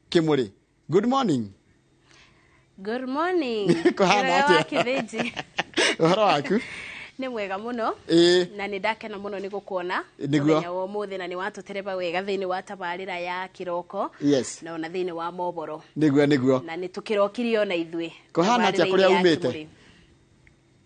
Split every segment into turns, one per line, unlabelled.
Kimuri. Good morning.
Good morning.
Kũhana
Wĩra
atĩa?
wa Kĩthĩnji.
Ũhoro waku?
Nĩ mwega mũno.
Ĩĩ.
Na nĩ ndakena mũno nĩ gũkuona
Nĩguo.
mũthenya wa ũmũthĩ na nĩ watũtereba wega thĩinĩ wa tabarĩra ya kĩroko
Yes.
na ona thĩinĩ wa mohoro.
Nĩguo nĩguo.
Na nĩ tũkĩrokirie ona ithuĩ.
Kũhana atĩa
tabarĩra-inĩ
kũrĩa
ya
umĩte?
Kĩmũrĩ.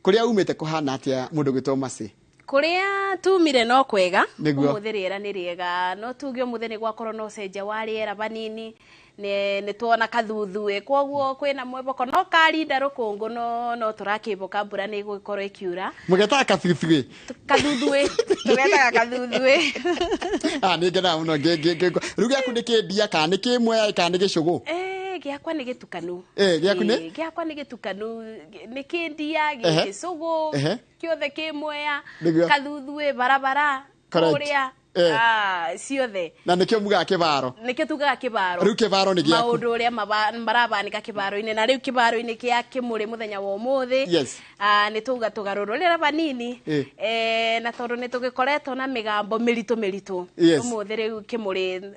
Kũrĩa umĩte kũhana atĩa mũndũ gwĩtwo Mercy?
Kũrĩa tumire no kwega.
Nĩguo.
Ũmũthĩ rĩera nĩ rĩega, no tuge ũmũthĩ nĩ gwakorwo na ũcenjia wa rĩera vanini, nĩ tuona kathuthuĩ, koguo kwĩna mweboko no karinda rũkũngũ, no tũrakĩmboka mbura nĩ ĩgũkorwo ĩkiura.
Mũgetaga kathuthuĩ?
Kathuthuĩ, tũgetaga kathuthuĩ.
Ah, nĩ ngenaga mũno rĩu gĩaku nĩ kĩndia kana nĩ kĩmwe kana nĩ gĩcũgũ?
Gĩakwa nĩ gĩtukanu.
Gĩaku nĩ?
Gĩakwa nĩ gĩtukanu, nĩ kĩndia, gĩcũgũ, kĩothe kĩmwea,
Nĩguo.
kathuthuĩ, barabara,
Correct.
kũrĩa, ciothe.
Na nĩkĩo mugaga kĩbaro?
Nĩkĩo tugaga kĩbaro.
Rĩu kĩbaro nĩ gĩaku.
Maũndũ ũrĩa marabanĩka kĩbaro-inĩ, na rĩu kĩbaro-inĩ kĩa Kĩmũrĩ mũthenya wa ũmũthĩ. Nĩ tuga tũgarũrũrĩra vanini. Na tondũ nĩ tũgĩkoretwo na mĩgambo mĩritũ mĩritũ. Ũmũthĩ rĩu Kĩmũrĩ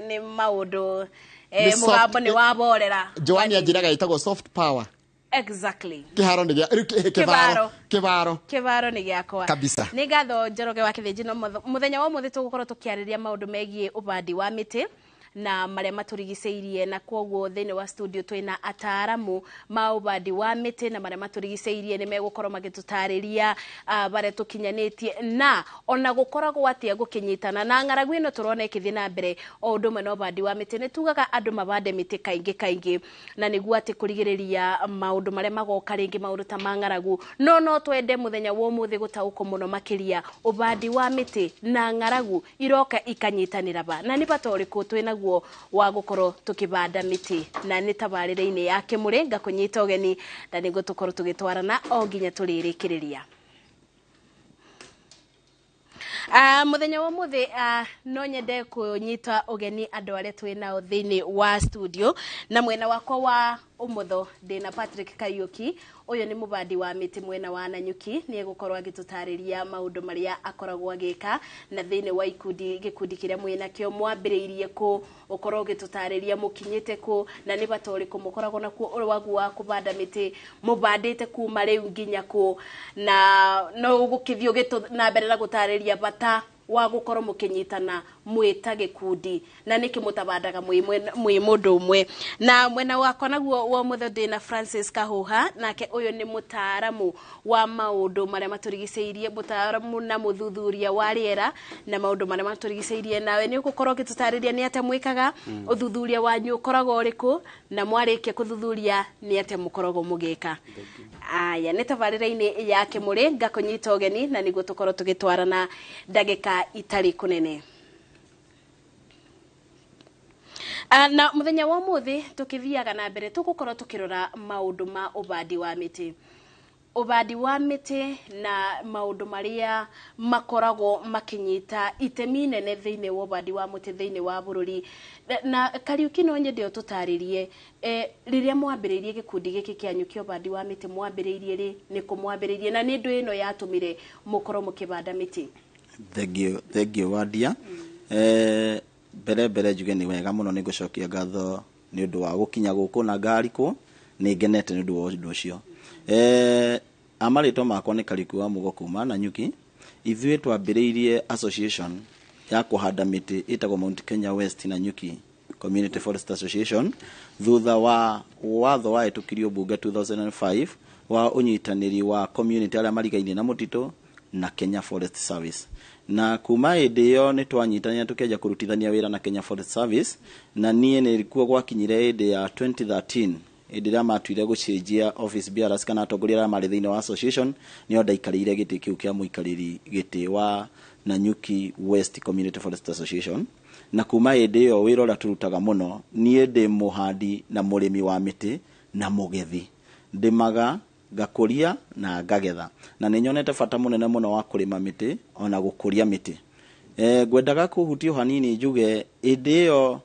nĩ maũndũ,
Nĩ soft.
mũgambo nĩ waborera.
Joanne anjĩraga ĩtagwo soft power.
Exactly.
Kĩharo nĩ gĩa, rĩu kĩbaro. Kĩbaro.
Kĩbaro nĩ gĩakwa.
Kabisa.
Nĩ ngatho Njoroge wa Kĩthĩnji, no mũthenya wa ũmũthĩ tũgũkorwo tũkĩarĩria maũndũ megiĩ ũbandi wa mĩtĩ na marĩa matũrigicĩirie, na kwoguo thĩinĩ wa studio twĩna ataaramu ma ũbandi wa mĩtĩ na marĩa matũrigicĩirie, nĩ megũkorwo magĩtũtarĩria barĩa tũkinyanĩtie na ona gũkoragwo atĩa gũkĩnyitana na ng'aragu ĩno tũrona ĩkĩthiĩ na mbere o ũndũ ũmwe na ũbandi wa mĩtĩ. Nĩ tugaga andũ mabande mĩtĩ kaingĩ kaingĩ na nĩguo atĩ kũrigĩrĩria maũndũ marĩa magoka rĩngĩ, maũndũ ta ma ng'aragu, no twende mũthenya wa ũmũthĩ gũtaũkwo mũno makĩria ũbandi wa mĩtĩ na ng'aragu iroka ikanyitanĩra ba, na nĩ bata ũrĩkũ twĩnaguo wa gũkorwo tũkĩbanda mĩtĩ. Na nĩ tabarĩra-inĩ ya Kĩmũrĩ ngakũnyita ũgeni na nĩguo tũkorwo tũgĩtwarana o nginya tũrĩrĩkĩrĩria. Mũthenya wa ũmũthĩ, no nyende kũnyita ũgeni andũ arĩa twĩ nao thĩinĩ wa studio, na mwena wakwa wa ũmotho ndĩna Patrick Kariuki. Ũyũ nĩ mũbandi wa mĩtĩ mwena wa Nanyuki, nĩ egũkorwo agĩtũtarĩria maũndũ marĩa akoragwo agĩka na thĩinĩ wa ikundi, gĩkundi kĩrĩa mwĩnakĩo, mwambĩrĩirie kũ, ũkorwo ũgĩtũtarĩria mũkinyĩte kũ, na nĩ bata ũrĩkũ mũkoragwo nakuo wagu wa kũbanda mĩtĩ, mũbandĩte kuma rĩu nginya kũ, na no ũgũkĩthiĩ ũgĩtũ na mbere na gũtarĩria bata wa gũkorwo mũkĩnyitana mwĩ ta gĩkundi na nĩkĩ mũtabandaga mwĩ mũndũ ũmwe. Na mwena wakwa naguo wa ũmũthĩ ndĩna Francis Kahuha, nake ũyũ nĩ mũtaaramu wa maũndũ marĩa matũrigicĩirie, mũtaaramu na mũthuthuria wa rĩera na maũndũ marĩa matũrigicĩirie. Nawe nĩ ũgũkorwo ũgĩtũtarĩria nĩ atĩa mwĩkaga ũthuthuria wanyu, ũkoragwo ũrĩkũ, na mwarĩkia kũthuthuria nĩ atĩa mũkoragwo mũgĩka. Aya nĩ tabarĩra-inĩ ya Kĩmũrĩ, ngakũnyita ũgeni na nĩguo tũkorwo tũgĩtwarana ndagĩka itarĩ kũnene. Na mũthenya wa ũmũthĩ tũkĩthiaga na mbere tũgũkorwo tũkĩrora maũndũ ma ũbandi wa mĩtĩ, ũbandi wa mĩtĩ na maũndũ marĩa makoragwo makĩnyita itemi inene thĩinĩ wa ũbandi wa mũtĩ thĩinĩ wa bũrũri. Na Kariuki, no nyende ũtũtarĩrie, rĩrĩa mwambĩrĩirie gĩkundi gĩkĩ kĩanyu kĩa ũbandi wa mĩtĩ, mwambĩrĩirie rĩ, nĩ kũ mwambĩrĩirie, na nĩ ndũ ĩno yatũmire mũkorwo mũkĩbanda mĩtĩ?
Thank you, thank you Wadia. Mbere mbere njuge nĩ wega mũno, nĩ ngũcokia ngatho nĩ ũndũ wa gũkinya gũkũ na ngarikwo, nĩ ngenete nĩ ũndũ wa ũndũ ũcio. Amarĩtwa makwa nĩ Kariuki wa Mugo kuma Nanyuki. Ithuĩ twambĩrĩirie association ya kũhanda mĩtĩ ĩtagwo Mount Kenya West Nanyuki Community Forest Association thutha wa watho wahĩtũkirio bunge 2005 wa ũnyitanĩri wa community arĩa marigainie na mũtitũ na Kenya Forest Service. Na kuma hĩndĩ ĩyo nĩ twanyitanĩra tũkĩanjia kũrutithania wĩra na Kenya Forest Service, na niĩ nĩkuo gwakinyire hĩndĩ ya 2013, hĩndĩ ĩrĩa matuire gũcenjia office bearers kana atongoria arĩa marĩ thĩinĩ wa association, nĩo ndaikarĩire gĩtĩ kĩu kĩa mũikarĩri gĩtĩ wa Nanyuki West Community Forest Association. Na kuma hĩndĩ ĩyo wĩra ũrĩa tũrutaga mũno, niĩ ndĩ mũhandi na mũrĩmi wa mĩtĩ na mũgethi, ndĩmaga, ngakũria na ngagetha, na nĩ nyonete bata mũnene mũno wa kũrĩma mĩtĩ ona gũkũria mĩtĩ. Ngwendaga kũhutia hanini njuge hĩndĩ ĩyo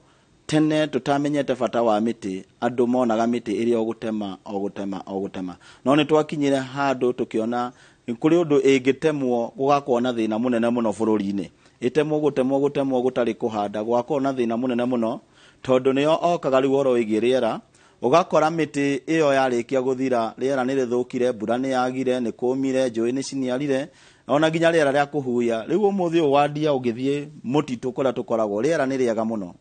tene tũtamenyete bata wa mĩtĩ, andũ monaga mĩtĩ ĩrĩ o gũtema o gũtema o gũtema, no nĩ twakinyire handũ tũkĩona kũrĩ ũndũ ĩngĩtemwo gũgakorwo na thĩna mũnene mũno bũrũri-inĩ. Ĩtemwo, gũtemwo gũtemwo gũtarĩ kũhanda, gũgakorwo na thĩna mũnene mũno, Tondũ nĩo okaga rĩu ũhoro wĩgiĩ rĩera, ũgakora mĩtĩ ĩyo yarĩkia gũthira, rĩera nĩ rĩthũkire, mbura nĩ yagire, nĩ kũmire, njũĩ nĩ ciniarire, ona nginya rĩera rĩa kũhuhia. Rĩu ũmũthĩ ũyũ wandia ũngĩthiĩ mũtitũ kũrĩa tũkoragwo, rĩera nĩ rĩega mũno,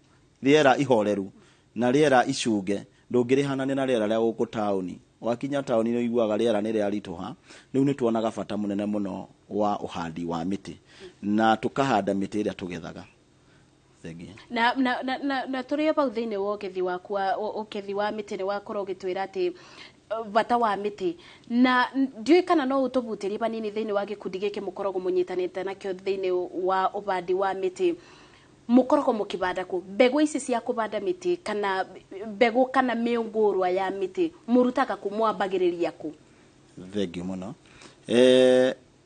rĩera ihoreru na rĩera icunge, ndũngĩrĩhanania na rĩera rĩa gũkũ taũni. Wakinya taũni nĩ ũiguaga rĩera nĩ rĩaritũha. Rĩu nĩ tuonaga bata mũnene mũno wa ũhandi wa mĩtĩ, na tũkahanda mĩtĩ ĩrĩa tũgethaga. Thengia.
Na tũrĩ o bau thĩinĩ wa ũgethi waku wa ũgethi wa mĩtĩ, nĩ wakorwo ũgĩtwĩra atĩ bata wa mĩtĩ, na ndiũĩ kana no ũtũbutĩrie banini thĩinĩ wa gĩkundi gĩkĩ mũkoragwo mũnyitanĩte nakĩo thĩinĩ wa ũbandi wa mĩtĩ. Mũkoragwo mũkĩbanda kũ mbegũ ici cia kũbanda mĩtĩ, kana mbegũ kana mĩũngũrwa ya mĩtĩ mũrutaga kũ, mwambagĩrĩria kũ?
Thengiũ mũno.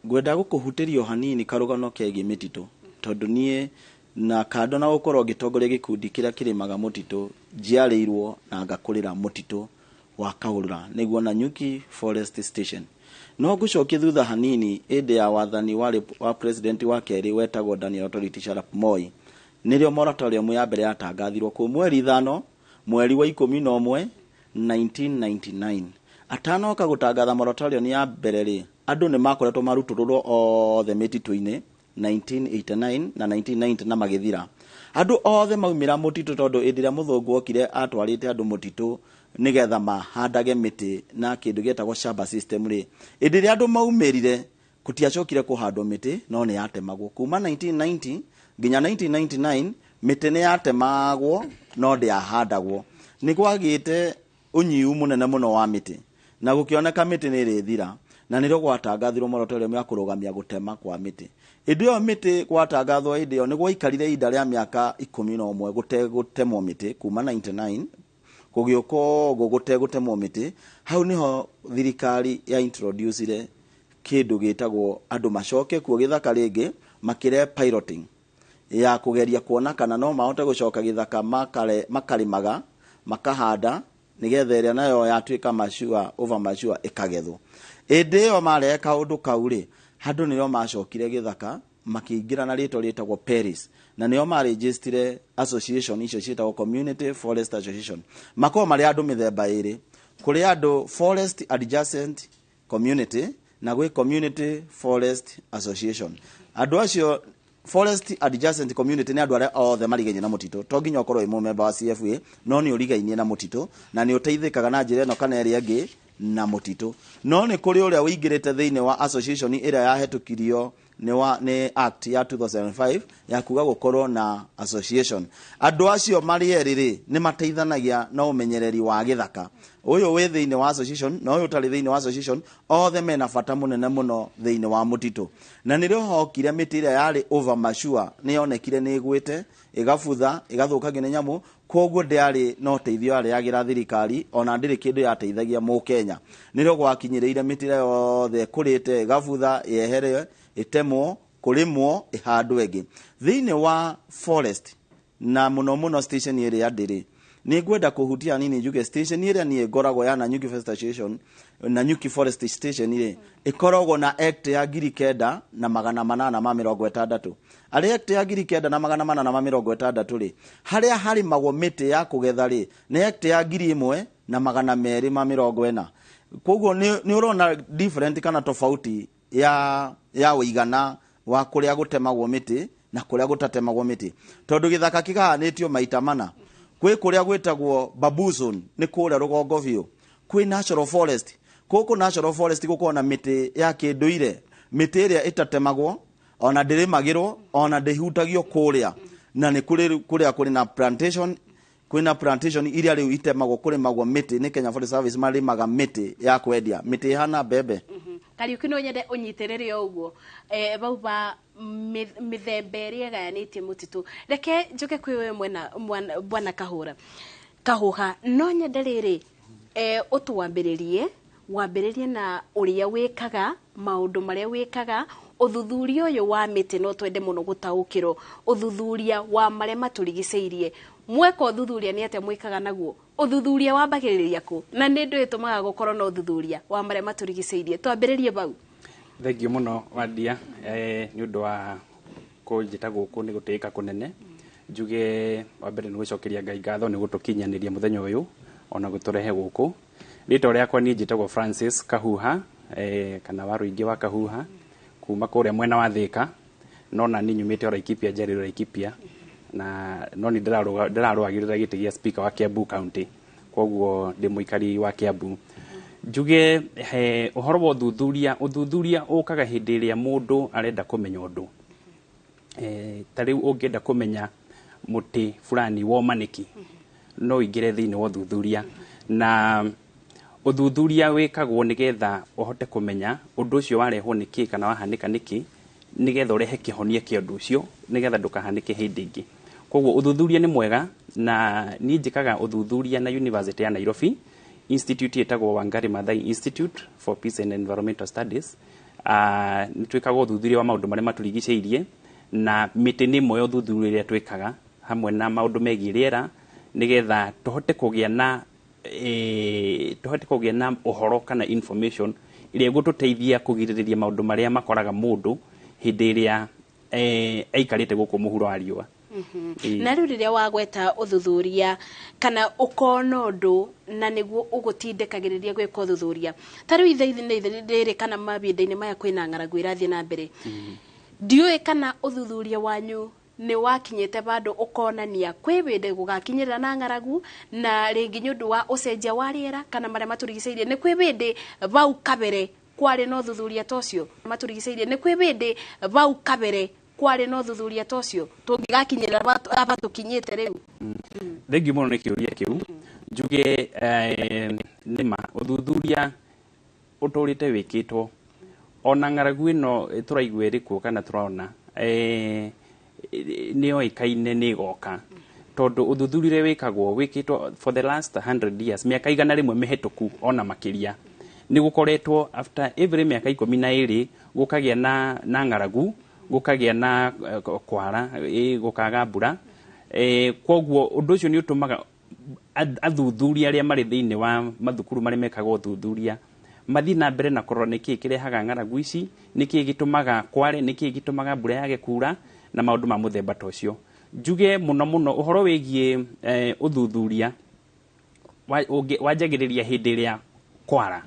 Ngwenda gũkũhutĩria o hanini karũgano kegiĩ mĩtitũ, tondũ niĩ na kando na gũkorwo ngĩtongoria gĩkundi kĩrĩa kĩrĩmaga mũtitũ, njiarĩirwo na ngakũrĩra mũtitũ wa Kaũrũra, nĩguo Nanyuki Forest Station. No ngũcokie thutha hanini, ĩndĩ ya wathani warĩ wa president wa kerĩ wetagwo Daniel Toroitich arap Moi, nĩrĩo moratorium ya mbere yatangathirwo kũu mweri 5 mweri wa 11 1999. Atanoka gũtangatha moratorium ya mbere rĩ, andũ nĩ makoretwo marutũrũrwo othe mĩtitũ-inĩ 1989 na 1990 na magĩthira. Andũ othe maumĩra mũtitũ, tondũ hĩndĩ ĩrĩa mũthũngũ okire atwarĩte andũ mũtitũ nĩgetha mahandage mĩtĩ na kĩndũ gĩetagwo shamba system rĩ, hĩndĩ ĩrĩa andũ maumĩrire gũtiacokire kũhandwo mĩtĩ, no nĩ yatemagwo. Kuma 1990 nginya 1999 mĩtĩ nĩ yatemagwo no ndĩahandagwo. Nĩ kwagĩte ũnyihu mũnene mũno wa mĩtĩ na gũkĩoneka mĩtĩ nĩ ĩrĩthira, na nĩrĩo gwatangathirwo moratorium ya kũrũgamia gũtema kwa mĩtĩ. Hĩndĩ ĩyo mĩtĩ gwatangathwo, hĩndĩ ĩyo nĩ gwaikarire ihinda rĩa mĩaka 11 gũtegũtemwo mĩtĩ. Kuma 99 gũgĩũka ũguo gũtegũtemwo mĩtĩ. Hau nĩho thirikari ya introducire kĩndũ gĩtagwo andũ macoke kuo gĩthaka rĩngĩ, makĩre piloting ya kũgeria kuona kana no mahote gũcoka gĩthaka makarĩmaga makahanda, nĩgetha ĩrĩa nayo yatuĩka mature, over mature, ĩkagethwo. Hĩndĩ ĩyo marehe kaũndũ kau rĩ, andũ nĩo macokire gĩthaka makĩingĩra na rĩtwa rĩtagwo Paris, na nĩo marejistire association icio ciĩtagwo Community Forest Association. Makoragwo marĩ andũ mĩthemba ĩrĩ: kũrĩ andũ forest adjacent community na gwĩ Community Forest Association. Andũ acio forest adjacent community nĩ andũ arĩa othe marigainie na mũtitũ. To nginya ũkorwo wĩ mũmemba wa CFA, no nĩ ũrigainie na mũtitũ na nĩ ũteithĩkaga na njĩra ĩno kana ĩrĩa ĩngĩ na mũtitũ. No nĩ kũrĩ ũrĩa ũingĩrĩte thĩinĩ wa association ĩrĩa yahetũkirio nĩ act ya 2005 ya kuga gũkorwo na association. Andũ acio marĩ erĩ rĩ, nĩ mateithanagia na ũmenyereri wa gĩthaka. Ũyũ wĩ thĩinĩ wa association na ũyũ ũtarĩ thĩinĩ wa association, othe mena bata mũnene mũno thĩinĩ wa mũtitũ. Na nĩrĩo hokire mĩtĩ ĩrĩa yarĩ over mature nĩ yonekire nĩ ĩgwĩte, ĩgabutha, ĩgathũkangio nĩ nyamũ, koguo ndĩarĩ na ũteithio yarehagĩra thirikari, ona ndĩrĩ kĩndũ yateithagia mũkenya. Nĩrĩo gwakinyĩrĩire mĩtĩ ĩrĩa yothe ĩkũrĩte ĩgabutha yehere, ĩtemwo, kũrĩmwo, ĩhandwo ĩngĩ thĩinĩ wa forest. Na mũno mũno station ĩrĩa ndĩrĩ, nĩ ngwenda kũhutia hanini njuge station ĩrĩa niĩ ngoragwo ya Nanyuki Forest Association, Nanyuki Forest Station rĩ, ĩkoragwo na act ya 9860. Arĩ act ya 9860 rĩ, harĩa harĩmagwo mĩtĩ ya kũgetha rĩ, nĩ act ya 1240. Koguo nĩ ũrona different kana tofauti ya ũigana wa kũrĩa gũtemagwo mĩtĩ na kũrĩa gũtatemagwo mĩtĩ, tondũ gĩthaka kĩgayanĩtio maita mana. Kwĩ kũrĩa gwĩtagwo bamboo zone, nĩ kũrĩa rũgongo biũ. Kwĩ natural forest. Gũkũ natural forest gũkoragwo na mĩtĩ ya kĩndũire, mĩtĩ ĩrĩa ĩtatemagwo ona ndĩrĩmagĩrwo ona ndĩhutagio kũrĩa. Na nĩ kũrĩ kũrĩa kũrĩ na plantation. Kwĩna plantation iria rĩu itemagwo, kũrĩmagwo mĩtĩ nĩ Kenya Forest Service, marĩmaga mĩtĩ ya kwendia, mĩtĩ ĩhana mbembe.
Kariũki, no nyende ũnyitĩrĩre o ũguo bau ba mĩthemba ĩrĩa ĩgayanĩtie mũtitũ. Reke njoke kwĩ we mwena bwana Kahũra Kahũha. No nyende rĩrĩ ũtwambĩrĩrie, wambĩrĩrie na ũrĩa wĩkaga maũndũ marĩa wĩkaga ũthuthuria ũyũ wa mĩtĩ. No twende mũno gũtaũkĩrwo ũthuthuria wa marĩa matũrigicĩirie. Mweka ũthuthuria nĩ atĩa mwĩkaga naguo? Ũthuthuria wambagĩrĩria kũ, na nĩ ndũ ĩtũmaga gũkorwo na ũthuthuria wa marĩa matũrigicĩirie? Twambĩrĩrie bau.
Thengiũ mũno, Wandia, nĩ ũndũ wa kũnjĩta gũkũ. Nĩ gũtĩĩka kũnene. Njuge wa mbere nĩ gũcokeria Ngai ngatho nĩ gũtũkinyanĩria mũthenya ũyũ ona gũtũrehe gũkũ. Rĩtwa rĩakwa niĩ njĩtagwo Francis Kahuha, kana wa Rũingĩ wa Kahuha, kuma kũrĩa mwena wa Thĩka, no na niĩ nyumĩte o Laikipia, njiarĩirwo Laikipia, na no nĩ ndĩrarũagĩrĩra gĩtĩ gĩa speaker wa Kiambu County, koguo ndĩ mũikari wa Kiambu. Njuge he ũhoro wa ũthuthuria, ũthuthuria ũkaga hĩndĩ ĩrĩa mũndũ arenda kũmenya ũndũ. Ta rĩu ũngĩenda kũmenya mũtĩ fulani woma nĩkĩ, no ũingĩre thĩinĩ wa ũthuthuria, na ũthuthuria wĩkagwo nĩgetha ũhote kũmenya ũndũ ũcio warehwo nĩkĩ kana wahanĩka nĩkĩ, nĩgetha ũrehe kĩhonia kĩa ũndũ ũcio, nĩgetha ndũkahanĩke hĩndĩ ĩngĩ. Koguo ũthuthuria nĩ mwega, na niĩ njĩkaga ũthuthuria na University ya Nairobi, institute ĩtagwo Wangari Maathai Institute for Peace and Environmental Studies. Nĩ twĩkaga ũthuthuria wa maũndũ marĩa matũrigicĩirie, na mĩtĩ nĩ ĩmwe ya ũthuthuria ĩrĩa twĩkaga hamwe na maũndũ megiĩ rĩera, nĩgetha tũhote kũgĩa na tũhote kũgĩa na ũhoro kana information ĩrĩa ĩgũtũteithia kũgirĩrĩria maũndũ marĩa makoraga mũndũ hĩndĩ ĩrĩa aikarĩte gũkũ mũhuro wa riũa.
Na rĩu rĩrĩa wagweta ũthuthuria kana ũkona ũndũ na nĩguo ũgũtindĩkagĩrĩria gwĩka ũthuthuria, ta rĩu ithaa-inĩ rĩrĩ kana mahinda-inĩ maya kwĩna ng'aragu ĩrathiĩ na mbere, ndiũĩ kana ũthuthuria wanyu nĩ wakinyĩte vandũ ũkonania kwĩ hĩndĩ gũgakinyĩrĩra na ng'aragu, na rĩngĩ nĩ ũndũ wa ũcenjia wa rĩera kana marĩa matũrigicĩirie, nĩ kwĩ hĩndĩ vau kabere kwarĩ na ũthuthuria ta ũcio matũrigicĩirie, nĩ kwĩ hĩndĩ vau kabere kwarĩ na ũthuthuria ta ũcio tũngĩgakinyĩrĩra aba tũkinyĩte rĩu?
Thengiũ mũno nĩ kĩũria kĩu. Njuge nĩma ũthuthuria ũtũrĩte wĩkĩtwo, ona ng'aragu ĩno tũraigua ĩrĩ kuo kana tũrona nĩ yoĩkaine nĩ ĩgoka, tondũ ũthuthuria ũrĩa wĩkagwo wĩkĩtwo for the last 100 years, mĩaka 100 mĩhetũku ona makĩria, nĩ gũkoretwo after every mĩaka 12 gũkagĩa na ng'aragu, gũkagĩa na kwara, gũkaga mbura. Koguo ũndũ ũcio nĩ ũtũmaga athuthuria arĩa marĩ thĩinĩ wa mathukuru marĩa mekaga ũthuthuria mathiĩ na mbere na kũrora nĩkĩĩ kĩrehaga ng'aragu ici, nĩkĩĩ gĩtũmaga kware, nĩkĩĩ gĩtũmaga mbura yage kura, na maũndũ ma mũthemba ta ũcio. Njuge mũno mũno ũhoro wĩgiĩ ũthuthuria wanjagĩrĩria hĩndĩ ĩrĩa kwara,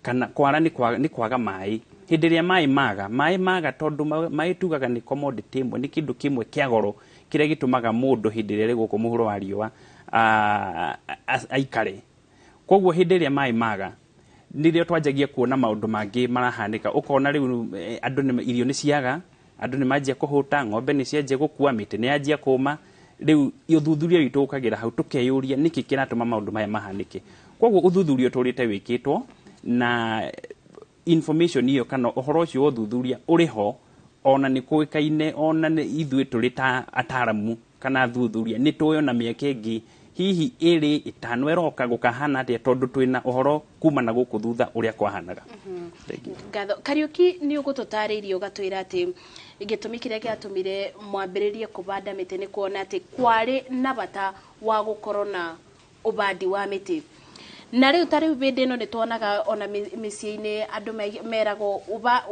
kana kwara nĩ kwaga maĩ. Hĩndĩ ĩrĩa maĩ maga, maĩ maga tondũ maĩ tugaga nĩ commodity ĩmwe, nĩ kĩndũ kĩmwe kĩa goro kĩrĩa gĩtũmaga mũndũ hĩndĩ ĩrĩa arĩ gũkũ mũhuro wa riũa aikare. Koguo hĩndĩ ĩrĩa maĩ maga nĩrĩo twanjagia kuona maũndũ mangĩ marahanĩka, ũkona rĩu andũ nĩ irio nĩ ciaga, andũ nĩ manjia kũhũta, ng'ombe nĩ cianjia gũkua, mĩtĩ nĩ yanjia kũma. Rĩu ũthuthuria witũ ũkagĩra hau tũkeyũria nĩkĩ kĩratũma maũndũ maya mahanĩke. Koguo ũthuthuria ũtũrĩte wĩkĩtwo, na information ĩyo kana ũhoro ũcio wa ũthuthuria ũrĩ ho, ona nĩ kũĩkaine, ona nĩ ithuĩ tũrĩ ta ataramu kana athuthuria nĩ tũĩ ona mĩaka ĩngĩ hihi 2 5 ĩroka gũkahana atĩa, tondũ twĩna ũhoro kuma na gũkũ thutha ũrĩa kwahanaga.
Ngatho. Kariũki, nĩ ũgũtũtarĩirie ũgatwĩra atĩ gĩtũmi kĩrĩa gĩatũmire mwambĩrĩrie kũbanda mĩtĩ nĩ kuona atĩ kwarĩ na bata wa gũkorwo na ũbandi wa mĩtĩ. Na rĩu ta rĩu hĩndĩ ĩno nĩ tuonaga ona mĩciĩ-inĩ andũ meragwo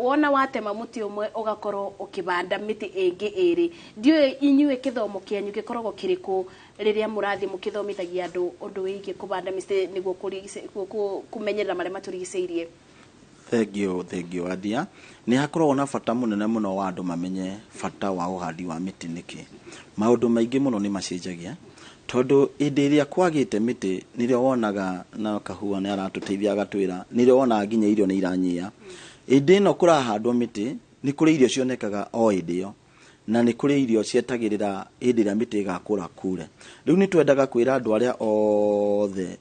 wona watema mũtĩ ũmwe ũgakorwo ũkĩbanda mĩtĩ ĩngĩ ĩrĩ. Ndiũĩ inyuĩ kĩthomo kĩanyu gĩkoragwo kĩrĩkũ rĩrĩa mũrathiĩ mũkĩthomithagia andũ ũndũ wĩgiĩ kũbanda mĩtĩ nĩguo kũmenyerera marĩa matũrigicĩirie?
Thengiũ, thengiũ Adia. Nĩ hakoragwo na bata mũnene mũno wa andũ mamenye bata wa ũhandi wa mĩtĩ nĩkĩ. Maũndũ maingĩ mũno nĩ macenjagia, tondũ hĩndĩ ĩrĩa kwagĩte mĩtĩ nĩrĩo wonaga, na Kahua nĩ aratũteithia agatwĩra, nĩrĩo wonaga nginya irio nĩ iranyia. Hĩndĩ ĩno kũrahandwo mĩtĩ nĩ kũrĩ irio cionekaga o hĩndĩ ĩyo, na nĩ kũrĩ irio cietagĩrĩra hĩndĩ ĩrĩa mĩtĩ ĩgakũra kure. Rĩu nĩ twendaga kwĩra andũ arĩa othe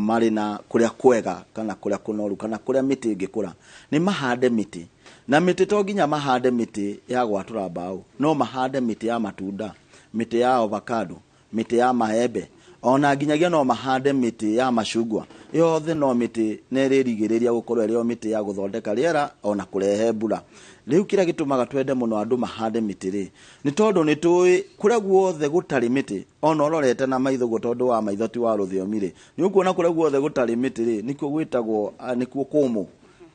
marĩ na kũrĩa kwega kana kũrĩa kũnoru kana kũrĩa mĩtĩ ĩngĩkũra nĩ mahande mĩtĩ. Na mĩtĩ to nginya mahande mĩtĩ ya gwatũra mbaũ, no mahande mĩtĩ ya matunda, mĩtĩ ya avocado, mĩtĩ ya maembe, ona nginyagia no mahande mĩtĩ ya macungwa. Yothe no mĩtĩ na ĩrĩrigĩrĩria gũkorwo ĩrĩ o mĩtĩ ya gũthondeka rĩera ona kũrehe mbura. Rĩu kĩrĩa gĩtũmaga twende mũno andũ mahande mĩtĩ rĩ, nĩ tondũ nĩ tũĩ kũrĩa guothe gũtarĩ mĩtĩ, ona ũrorete na maitho guo, tondũ wa maitho ti wa rũthiomi rĩ, nĩ ũkuona kũrĩa guothe gũtarĩ mĩtĩ rĩ, nĩkuo gwĩtagwo, nĩkuo kũmũ.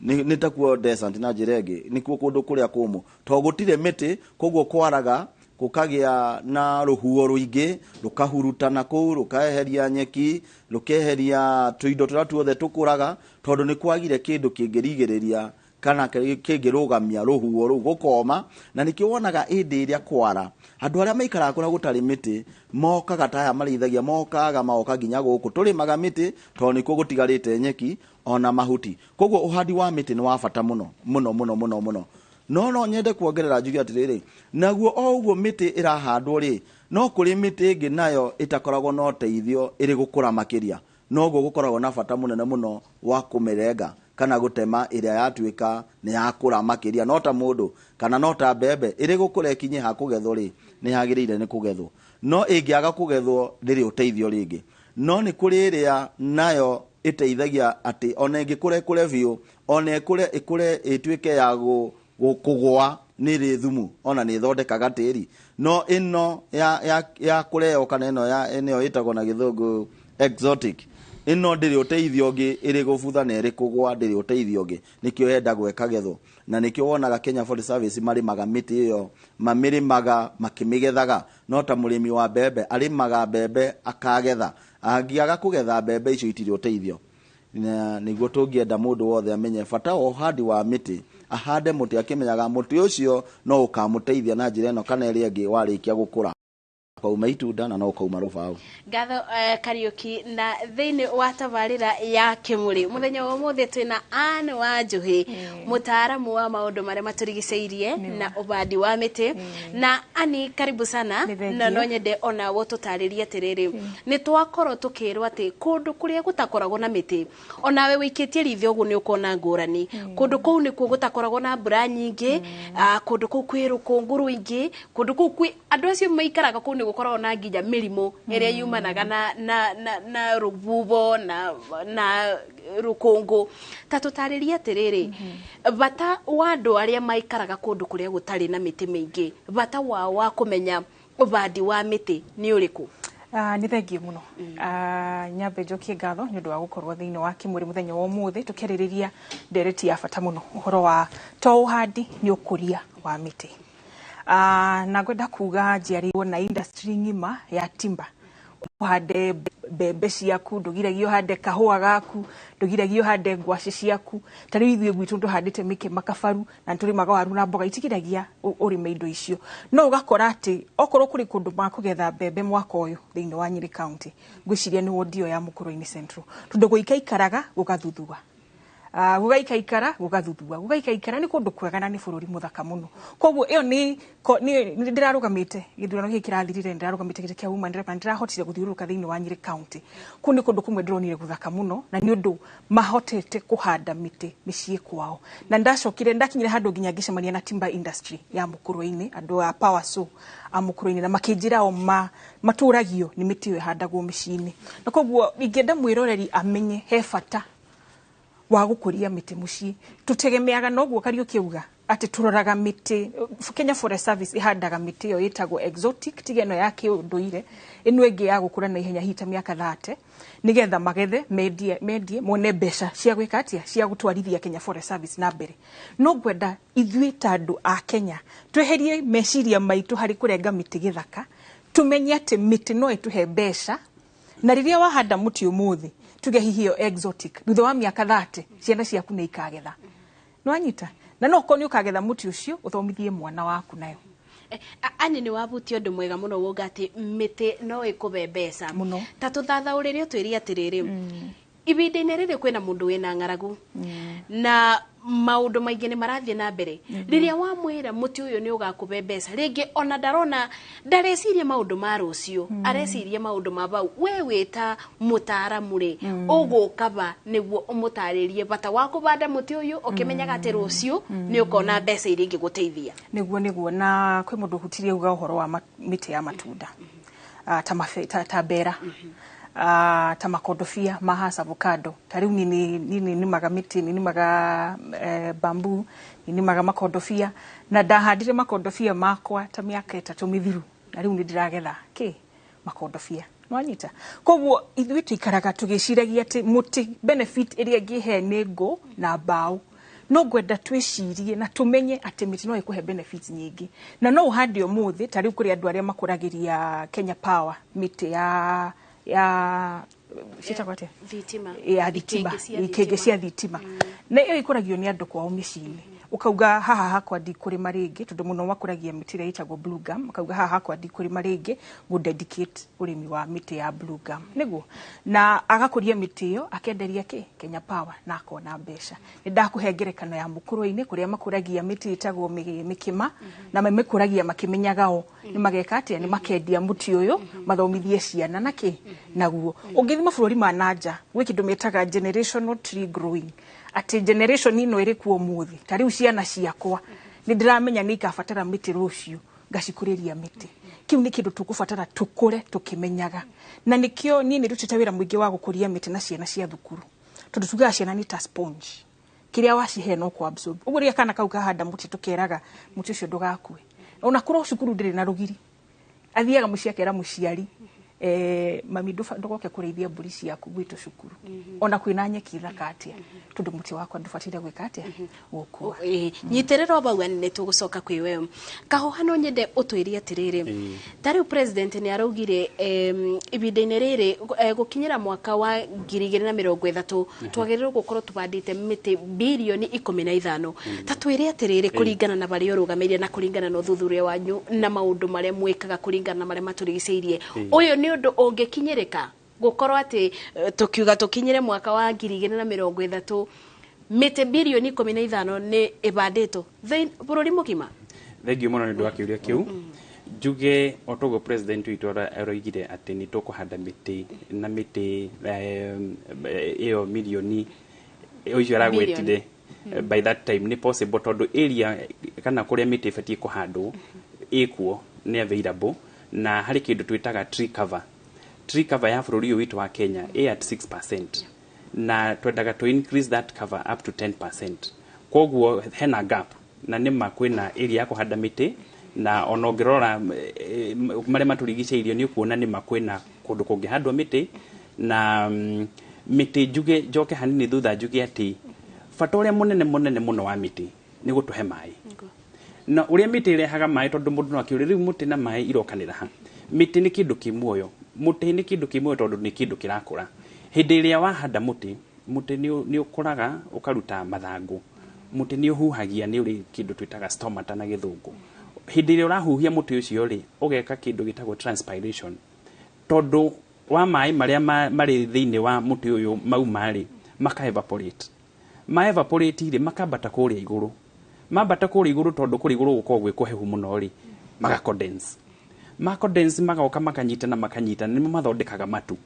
Nĩ takuo desert na njĩra ĩngĩ, nĩkuo kũndũ kũrĩa kũmũ, tondũ gũtirĩ mĩtĩ, koguo kwaraga Gũkagĩa na rũhuho rũingĩ, rũkahurutana kũu, rũkaeheria nyeki, rũkeheria tũindo tũrĩa tuothe tũkũraga, tondũ nĩ kwagire kĩndũ kĩngĩrigĩrĩria kana kĩngĩrũgamia rũhuho rũu gũkoma. Na nĩkĩo wonaga ĩndĩ ĩrĩa kwara, andũ arĩa maikaraga kũrĩa gũtarĩ mĩtĩ mokaga, ta aya marĩithagia, mokaga magoka nginya gũkũ tũrĩmaga mĩtĩ, tondũ nĩkuo gũtigarĩte nyeki ona mahuti. Koguo ũhandi wa mĩtĩ nĩ wa bata mũno mũno mũno mũno mũno. No nyende kuongerera njuge atĩrĩrĩ, naguo o ũguo mĩtĩ ĩrahandwo rĩ, no kũrĩ mĩtĩ ĩngĩ nayo ĩtakoragwo na ũteithio ĩrĩ gũkũra makĩria, noguo gũkoragwo na bata mũnene mũno wa kũmĩrenga kana gũtema ĩrĩa yatuĩka nĩ yakũra makĩria. No ta mũndũ kana no ta mbembe ĩrĩ gũkũra ĩkinye ha kũgethwo rĩ, nĩ yagĩrĩire nĩ kũgethwo, no ĩngĩaga kũgethwo ndĩrĩ ũteithio rĩngĩ. No nĩ kũrĩ ĩrĩa nayo ĩteithagia atĩ ona ĩngĩkũra ĩkũre biũ, ona ĩkũre ĩkũre ĩtuĩke ya kũgũa, nĩ ĩrĩ thumu, ona nĩ ĩthondekaga tĩri. No ĩno ya kũreo kana ĩno ya ĩno ĩtagwo na gĩthũngũ exotic, ĩno ndĩrĩ ũteithio ũngĩ, ĩrĩ gũbutha na ĩrĩ kũgũa, ndĩrĩ ũteithio ũngĩ, nĩkĩo yendagwo ĩkagethwo. Na nĩkĩo wonaga Kenya Forest Service marĩmaga mĩtĩ ĩyo, mamĩrĩmaga makĩmĩgethaga. No ta mũrĩmi wa mbembe arĩmaga mbembe akagetha, angĩaga kũgetha mbembe icio itirĩ ũteithio. Na nĩguo tũngĩenda mũndũ wothe amenye bata wa ũhandi wa mĩtĩ, ahande mũtĩ akĩmenyaga mũtĩ ũcio no ũkamũteithia na njĩra ĩno kana ĩrĩa ĩngĩ warĩkia gũkũra, ũkauma itunda na no ũkauma rũbaũ.
Ngatho Kariuki. Na thĩinĩ wa tabarĩra ya Kĩmũrĩ mũthenya wa ũmũthĩ twĩna Ann wa Njũhĩ, mũtaaramu wa maũndũ marĩa matũrigicĩirie na ũbandi wa mĩtĩ. Na Ani, karibu sana.
Nĩ thengiũ.
Na no nyende onawe tũtarĩrie atĩrĩrĩ, nĩ twakorwo tũkĩrwo atĩ kũndũ kũrĩa gũtakoragwo na mĩtĩ, onawe wĩikĩtie ritho ũguo nĩ ũkona ngũrani, kũndũ kũu nĩkuo gũtakoragwo na mbura nyingĩ, kũndũ kũu kwĩ rũkũngũ rũingĩ, kũndũ kũu kwĩ andũ acio maikaraga kũu nĩ gũkoragwo na nginya mĩrimũ ĩrĩa yumanaga na rũhuho na rũkũngũ. Ta tũtarĩrie atĩrĩrĩ, bata wa andũ arĩa maikaraga kũndũ kũrĩa gũtarĩ na mĩtĩ mĩingĩ, bata wao wa kũmenya ũbandi wa mĩtĩ nĩ ũrĩkũ?
Nĩ thengiũ mũno. Nyambe njokie ngatho nĩ ũndũ wa gũkorwo thĩinĩ wa Kĩmũrĩ mũthenya wa ũmũthĩ tũkĩarĩrĩria ndereti ya bata mũno, ũhoro wa to ũhandi, nĩ ũkũria wa mĩtĩ. Na ngwenda kuga njiarĩirwo na industry ng'ima ya timber. Ũhande mbembe ciaku, ndũgiragia ũhande kahũa gaku, ndũgiragia ũhande ngwacĩ ciaku. Ta rĩu ithuĩ gwitũ tũhandĩte mĩkĩ makabaru na nĩtũrĩmaga waru na mboga, itigiragia ũrĩme indo icio. No ũgakora atĩ okorwo kũrĩ kũndũ makũgetha mbembe mwaka ũyũ thĩinĩ wa Nyĩrĩ County, ngwĩciria nĩ wodi ĩyo ya Mũkũrwe-inĩ Central, tondũ gũikaikaraga gũgathuthuga, gũgaikaikara gũgathuthuga, gũgaikaikara. Nĩ kũndũ kwega na nĩ bũrũri mũthaka mũno. Koguo ĩyo nĩ ndĩrarũgamĩte gĩthurano gĩkĩ kĩrathirire, ndĩrarũgamĩte gĩtĩ kĩa woman rep na ndĩrahotire gũthiũrũrũka thĩinĩ wa Nyĩrĩ County. Kũu nĩ kũndũ kũmwe ndĩronire gũthaka mũno, na nĩ ũndũ mahotete kũhanda mĩtĩ mĩciĩ kwao. Na ndacokire ndakinyire handũ nginya ngĩcemania na timber industry ya Mũkũrwe-inĩ, andũ a Power Saw a Mũkũrwe-inĩ, na makĩnjĩra o matũragio nĩ mĩtĩ ĩyo ĩhandagwo mĩciĩ-inĩ. Na koguo ingĩenda mwĩroreri amenye he bata wa gũkũria mĩtĩ mũciĩ. Tũtegemeaga noguo Kariũki auga atĩ tũroraga mĩtĩ. Kenya Forest Service ĩhandaga mĩtĩ ĩyo ĩtagwo exotic, tiga ĩno ya kĩũndũire, ĩno ĩngĩ ya gũkũra na ihenya, hihi ta mĩaka 30, nĩgetha magethe, mendie mone mbeca cia gwĩka atĩa, cia gũtwarithia Kenya Forest Service na mbere. No ngwenda ithuĩ ta andũ a Kenya tweherie meciria maitũ harĩ kũrenga mĩtĩ gĩthaka, tũmenye atĩ mĩtĩ no ĩtũhe mbeca. Na rĩrĩa wahanda mũtĩ ũmũthĩ, tuge hihi ĩyo exotic, thutha wa mĩaka 30 ciana ciaku nĩ ikagetha. Nĩwanyita? Na no ũkorwo nĩ ũkagetha mũtĩ ũcio ũthomithie mwana waku nayo.
Ani, nĩ wabutia ũndũ mwega mũno wauga atĩ mĩtĩ no ĩkũbe mbeca.
Mũno.
Ta tũthathaũrĩre, ũtwĩre atĩrĩrĩ, ihinda-inĩ rĩrĩ kwĩna mũndũ wĩna ng'aragu na maũndũ maingĩ nĩ marathiĩ na mbere, rĩrĩa wamwĩra mũtĩ ũyũ nĩ ũgakũbe mbeca rĩngĩ, ona ndarona, ndareciria maũndũ ma rũciũ, areciria maũndũ ma bau. We wĩta mũtaaramu rĩ, ũgũka ba nĩguo ũmũtarĩrie bata wa kũbanda mũtĩ ũyũ ũkĩmenyaga atĩ rũciũ nĩ ũkona mbeca iria ingĩgũteithia?
Nĩguo, na kwĩ mũndũ ũhutirie uga ũhoro wa mĩtĩ ya matunda, ta mbera, ta makondobia ma Hass avocado. Ta rĩu niĩ nĩ nĩmaga mĩtĩ, nĩ nĩmaga bamboo, nĩ nĩmaga makondobia, na ndahandire makondobia makwa ta mĩaka 3 mĩthiru, na rĩu nĩ ndĩragetha kĩ makondobia. Nĩwanyita? Koguo ithuĩ tũikaraga tũgĩciragia atĩ mũtĩ benefit ĩrĩa ĩngĩhe nĩ ngũ na mbaũ. No ngwenda twĩcirie na tũmenye atĩ mĩtĩ no ĩkũhe benefits nyingĩ, na no ũhande ũmũthĩ. Ta rĩu kũrĩ andũ arĩa makũragĩria Kenya Power mĩtĩ ya ciĩtagwo atĩa?
Thitima.
Ya thitima.
Ikĩngĩ cia
Ikĩngĩ cia thitima, na ĩyo ikũragio nĩ andũ kwao mĩciĩ-inĩ. Ũkauga haha hakwa ndikũrĩma rĩngĩ, tondũ mũno makũragia mĩtĩ ĩrĩa ĩtagwo blue gum. Makauga haha hakwa ndikũrĩma rĩngĩ, ngũ dedicate ũrĩmi wa mĩtĩ ya blue gum, nĩguo na agakũria mĩtĩ ĩyo, akenderia kĩ Kenya Power na akona mbeca. Nĩ ndakũhe ngerekano ya Mũkũrwe-inĩ, kũrĩa makũragia mĩtĩ ĩtagwo mĩkĩma, na mamĩkũragia makĩmenyaga o nĩ mageka atĩa, nĩ makendia mũtĩ ũyũ mathomithie ciana na kĩ naguo. Ũngĩthiĩ mabũrũri ma nanja, gwĩ kĩndũ metaga generational tree growing, atĩ generation ĩno ĩrĩ kuo ũmũthĩ, ta rĩu ciana ciakwa nĩ ndĩramenya nĩ ikabatara mĩtĩ rũciũ, ngacikũrĩria mĩtĩ. Kĩu nĩ kĩndũ tũkũbatara tũkũre tũkĩmenyaga, na nĩkĩo niĩ nĩ ndutĩte wĩra mũingĩ wa gũkũria mĩtĩ na ciana cia thukuru, tondũ tugaga ciana nĩ ta sponge, kĩrĩa wacihe no kũ absorb. Ũguo rĩrĩa kana kau kahanda mũtĩ, tũkeraga mũtĩ ũcio ndũgakue, ona korwo cukuru ndĩrĩ na rũgiri. Athiaga mũciĩ akera mũciari, "Mami, ndũgoke kũrĩithia mbũri ciaku gwitũ cukuru ona kwĩna nyeki thaka atĩa, tondũ mũtĩ wakwa ndũbataire gwĩka atĩa, gũkua."
Ĩĩ, nyitĩrĩra o bau, nĩ tũgũcoka kwĩ we. Kahoha, no nyende ũtwĩrie atĩrĩrĩ, ta rĩu president nĩ araugire ihinda-inĩ rĩrĩ, gũkinyĩra mwaka wa 2030 twagĩrĩirwo gũkorwo tũbandĩte mĩtĩ birioni 15. Ta twĩre atĩrĩrĩ, kũringana na barĩa ũrũgamĩire na kũringana na ũthuthuria wanyu na maũndũ marĩa mwĩkaga, kũringana na marĩa matũrigicĩirie, ũyũ nĩ ũndũ ũngĩkinyĩrĩka gũkorwo atĩ tũkiuga tũkinyĩre mwaka wa 2030 mĩtĩ birioni 15 nĩ ĩbandĩtwo bũrũri mũgima?
Thengiũ mũno nĩ ũndũ wa kĩũria kĩu. Njuge o toguo president witũ aroigire atĩ nĩ tũkũhanda mĩtĩ na mĩtĩ ĩyo mirioni ũcio aragwĩtire by that time, nĩ possible, tondũ area kana kũrĩa mĩtĩ ĩbatiĩ kũhandwo ĩkuo, nĩ available, na harĩ kĩndũ twĩtaga tree cover. Tree cover ya bũrũri ũyũ witũ wa Kenya ĩ at 6%, na twendaga to increase that cover up to 10%. Koguo hena gap, na nĩma kwĩna area ya kũhanda mĩtĩ, na ona ũngĩrora marĩa matũrigicĩirie nĩ ũkuona nĩma kwĩna kũndũ kũngĩhandwo mĩtĩ. Na mĩtĩ, njuge njoke hanini thutha, njuge atĩ bata ũrĩa mũnene mũnene mũno wa mĩtĩ nĩ gũtũhe maĩ, na ũrĩa mĩtĩ ĩrehaga maĩ, tondũ mũndũ no akĩũrie, rĩu mũtĩ na maĩ irokanĩra ha? Mĩtĩ nĩ kĩndũ kĩ muoyo. Mũtĩ nĩ kĩndũ kĩ muoyo tondũ nĩ kĩndũ kĩrakũra. Hĩndĩ ĩrĩa wahanda mũtĩ, mũtĩ nĩ ũkũraga ũkaruta mathangũ. Mũtĩ nĩ ũhuhagia, nĩ ũrĩ kĩndũ twĩtaga stomata na Gĩthũngũ. Hĩndĩ ĩrĩa ũrahuhia mũtĩ ũcio rĩ, ũgeka kĩndũ gĩtagwo transpiration, tondũ wa maĩ marĩa marĩ thĩinĩ wa mũtĩ ũyũ mauma rĩ, maka evaporate. Ma evaporate rĩ, makambata kũrĩa igũrũ. Mambata kũrĩa igũrũ, tondũ kũrĩa igũrũ gũkoragwo gwĩ kũhehu mũno rĩ, maka condense. Ma condense, magoka makanyitana, makanyitana, nĩmo mathondekaga matu.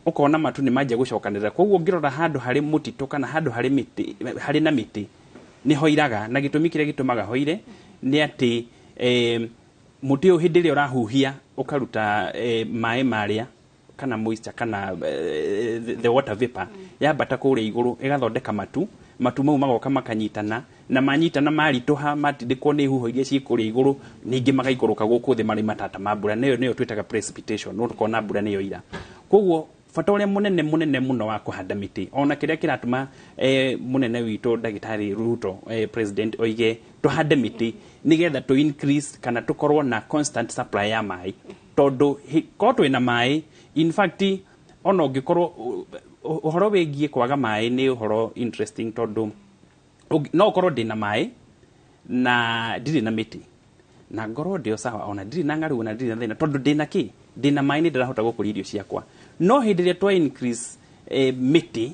Ũkona matu nĩ manjia gũcokanĩrĩra. Koguo ũngĩrora handũ harĩ mũtitũ kana handũ harĩ mĩtĩ, harĩ na mĩtĩ, nĩ hoiraga. Na gĩtũmi kĩrĩa gĩtũmaga hoire nĩ atĩ mũtĩ ũyũ hĩndĩ ĩrĩa ũrahuhia ũkaruta maĩ marĩa kana moisture kana the water vapor, yambata kũrĩa igũrũ ĩgathondeka matu. Matu mau magoka makanyitana, na manyitana maritũha, matindĩkwo nĩ huho iria ciĩ kũrĩa igũrũ, ningĩ magaikũrũka gũkũ thĩ marĩ matata ma mbura. Nĩyo nĩyo twĩtaga precipitation. No tũkona mbura nĩyo ira. Koguo bata ũrĩa mũnene mũnene mũno wa kũhanda mĩtĩ, ona kĩrĩa kĩratũma mũnene witũ Ndagĩtarĩ Ruto, president, oige tũhande mĩtĩ, nĩgetha tũ increase kana tũkorwo na constant supply ya maĩ, tondũ korwo twĩna maĩ, in fact ona ũngĩkorwo ũhoro wĩgiĩ kwaga maĩ nĩ ũhoro interesting, tondũ no ũkorwo ndĩna maĩ na ndirĩ na mĩtĩ, na ngorwo ndĩ o sawa, ona ndirĩ na ng'aragu, ona ndirĩ na thĩna, tondũ ndĩna kĩ? Ndĩna maĩ, nĩ ndĩrahota gũkũria irio ciakwa. No hĩndĩ ĩrĩa twa increase mĩtĩ,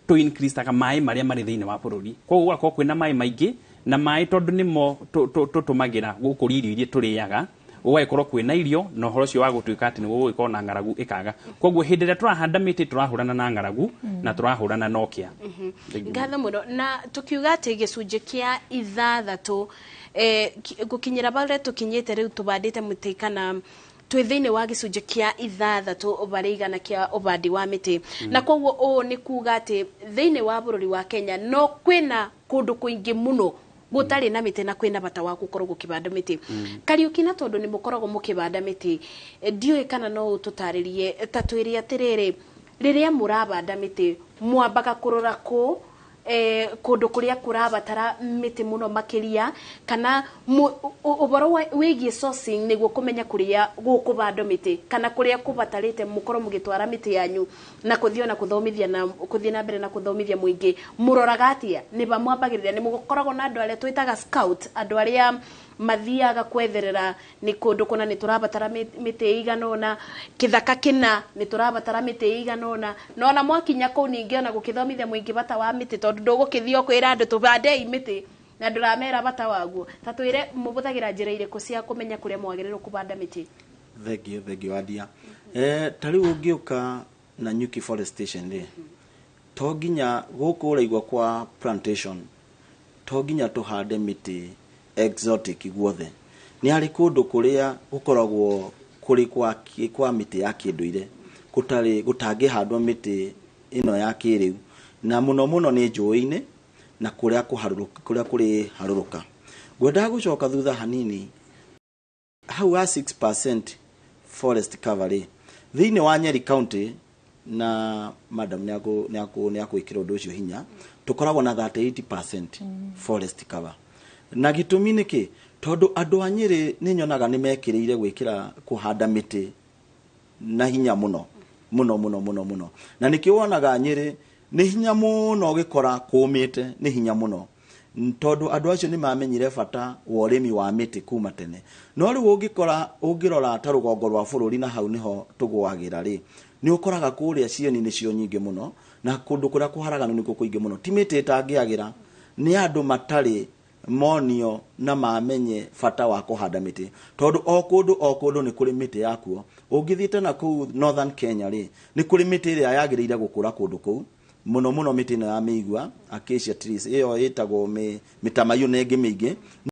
tũ increaseaga maĩ marĩa marĩ thĩinĩ wa bũrũri. Koguo gũgakorwo kwĩna maĩ maingĩ, na maĩ tondũ nĩmo tũtũmagĩra gũkũria irio iria tũrĩaga, gũgagĩkorwo kwĩna irio, na ũhoro ũcio wa gũtuĩka atĩ nĩ gũgũgĩkorwo na ng'aragu ĩkaga. Koguo hĩndĩ ĩrĩa tũrahanda mĩtĩ, tũrahũrana na ng'aragu na tũrahũrana na ũkĩa.
Ngatho mũno. Na tukiuga atĩ gĩcunjĩ kĩa 6 gũkinyĩra barĩa tũkinyĩte rĩu tũbandĩte mũtĩ, kana twĩ thĩinĩ wa gĩcunjĩ kĩa 6% kĩa ũbandi wa mĩtĩ, na koguo ũũ nĩ kuga atĩ thĩinĩ wa bũrũri wa Kenya no kwĩna kũndũ kũingĩ mũno gũtarĩ na mĩtĩ, na kwĩna bata wa gũkorwo gũkĩbanda mĩtĩ. Kariũki, na tondũ nĩ mũkoragwo mũkĩbanda mĩtĩ, ndiũĩ kana no ũtũtarĩrie, ta twĩre atĩrĩrĩ, rĩrĩa mũrabanda mĩtĩ mwambaga kũrora kũ, Kũndũ kũrĩa kũrabatara mĩtĩ mũno makĩria, kana ũhoro wĩgiĩ sourcing nĩguo kũmenya kũrĩa gũkũbandwo mĩtĩ kana kũrĩa kũbatarĩte mũkorwo mũgĩtwara mĩtĩ yanyu na kũthiĩ ona kũthomithia na kũthiĩ na mbere na kũthomithia mũingĩ, mũroraga atĩa? Nĩ ba mwambagĩrĩria? Nĩ mũkoragwo na andũ arĩa twĩtaga scout, andũ arĩa mathiaga kwetherera nĩ kũndũ kũna nĩ tũrabatara mĩtĩ ĩigana ũna, kĩthaka kĩna nĩ tũrabatara mĩtĩ ĩigana ũna, na ona mwakinya kũu ningĩ ona gũkĩthomithia mũingĩ bata wa mĩtĩ, tondũ ndũgũkĩthiĩ o kwĩra andũ tũbandei mĩtĩ na ndũramera bata waguo. Ta twĩre, mũhũthagĩra njĩra irĩkũ cia kũmenya kũrĩa mwagĩrĩirwo kũbanda mĩtĩ?
Thengio, thengio Wadia. Ta rĩu ũngĩũka Nanyuki Forest Station rĩ, to nginya gũkũ ũraigua kwa plantation, to nginya tũhande mĩtĩ exotic guothe. Nĩ harĩ kũndũ kũrĩa gũkoragwo kũrĩ kwa mĩtĩ ya kĩndũire, gũtarĩ gũtangĩhandwo mĩtĩ ĩno ya kĩrĩu, na mũno mũno nĩ njũĩ-inĩ na kũrĩa kũharũrũka, kũrĩa kũrĩ harũrũka. Ngwendaga gũcoka thutha hanini hau ha 6% forest cover rĩ, thĩinĩ wa Nyeri County, na madam nĩ akwĩkĩra ũndũ ũcio hinya, tũkoragwo na 38% forest cover. Na gĩtũmi nĩ kĩ? Tondũ andũ a Nyĩrĩ nĩ nyonaga nĩ mekĩrĩire gwĩkĩra kũhanda mĩtĩ na hinya mũno mũno mũno mũno mũno, na nĩkĩo wonaga Nyĩrĩ nĩ hinya mũno ũgĩkora kũmĩte, nĩ hinya mũno, tondũ andũ acio nĩ mamenyire bata wa ũrĩmi wa mĩtĩ kuma tene. No rĩu ũngĩkora, ũngĩrora ta rũgongo rwa bũrũri, na hau nĩho tũgũagĩra rĩ, nĩ ũkoraga kũrĩa cieni nĩcio nyingĩ mũno, na kũndũ kũrĩa kũharaganu nĩkuo kũingĩ mũno. Ti mĩtĩ ĩtangĩagĩra, nĩ andũ matarĩ monio na mamenye bata wa kũhanda mĩtĩ, tondũ o kũndũ o kũndũ nĩ kũrĩ mĩtĩ yakuo. Ũngĩthiĩte na kũu Northern Kenya rĩ, nĩ kũrĩ mĩtĩ ĩrĩa yagĩrĩire gũkũra kũndũ kũu, mũno mũno mĩtĩ ĩno ya mĩigua, acacia trees, ĩyo ĩtagwo mĩtamaiyũ na ĩngĩ mĩingĩ.